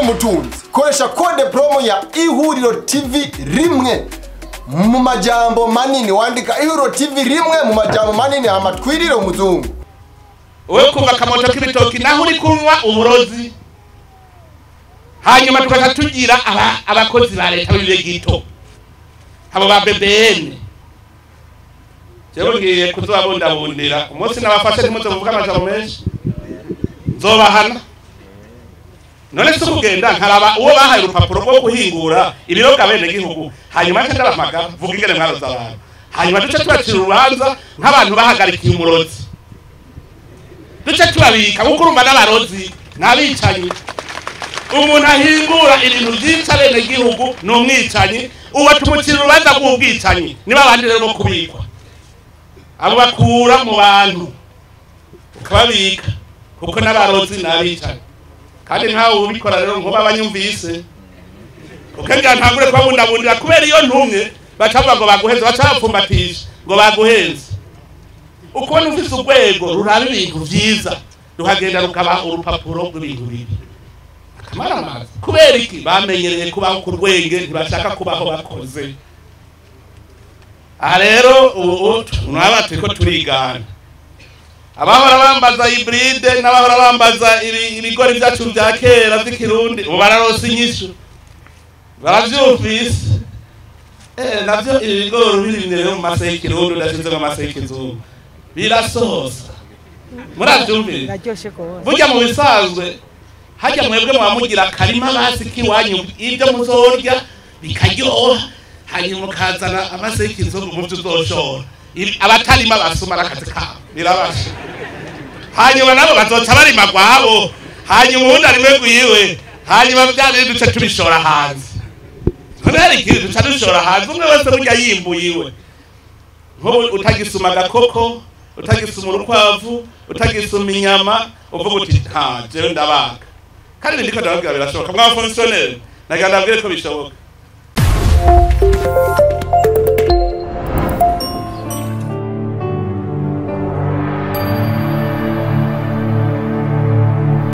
Umutunzi, koresha code promo ya Ihuriro TV rimwe mu majambo manini, wandika Ihuriro TV rimwe mu majambo manini, hama twirire umuzungu. Wewe kuva akamoto k'ibitoki naho uri kunywa uburozi. Hanyuma tukaca tugira abakozi ba leta b'ibihe gito, abo ba BBN. Jewe ngiye kuzobabundabundira umunsi nabafashe, ntimuze muvuge amajambo menshi, nzobahana. None si ukugenda nkaraba uwo bahaye urupapuro rwo guhingura ibiroga bene gihugu, hanyuma nce ndabahamagara, vuga ingene mwaroze abantu, hanyuma duce tubacira urubanza nk'abantu bahagarikiye umurozi, duce tubabika kuko urumva n'abarozi n'abicanyi. Umuntu ahingura ibintu byica bene gihugu ni umwicanyi, uwo tumucira urubanza rw'ubwicanyi. Niba abandi rero bo kubikwa, abo bakura mu bantu ukababika kuko n'abarozi n'abicanyi. Kandi nkawe ubikora rero nkuba abanyumvise kuko ngira ntangure kubabundabundira, kubera iyo ntumye bacavuga ngo baguhenze, baca bapfumbatisha ngo baguhenze. Ukubona ufise urwego ruraba ibintu vyiza rukagenda rukaba urupapuro rw'ibintu bibi, akamaramaza. Kubera iki? Bamenyereye kubaho ku rwenge, ntibashaka kubaho bakoze. Aha rero ubu mwaba turiko turigana abahora bambaza hybride n'abahora bambaza ibigori vyacu vya kera vy'ikirundi, ubu bararonse inyishu, baravyumvise. Navyo ibigori birimye rero mu mase y'ikirundi udashize mu mase y'ikizungu birasosa, muravyumvise. Biraryoshe gose. Burya mu bisanzwe hajya mwebwe muba mugira akarima basi k'iwanyu, ibyo muzorya bikaryoha, hanyuma mukazana amase y'ikizungu mu vyo uzoshora. Abatarima basuma n'akazi kabo birabasha, hanyuma nabo bazoca barima gwabo, hanyuma uwundi arime gwiwe, hanyuma vya bindi duce tubishora hanze. None hari ikindi duca dushora hanze, umwe wese burya yimbuye iwe. Nk'ubu utagisuma agakoko, utagisuma urukwavu, utagisuma inyama, uvuga uti nta jewe ndabaga. Kandi ndiko ndababwira birashoboka, mwa fonctionnaire nagira ndabwire ko bishoboka.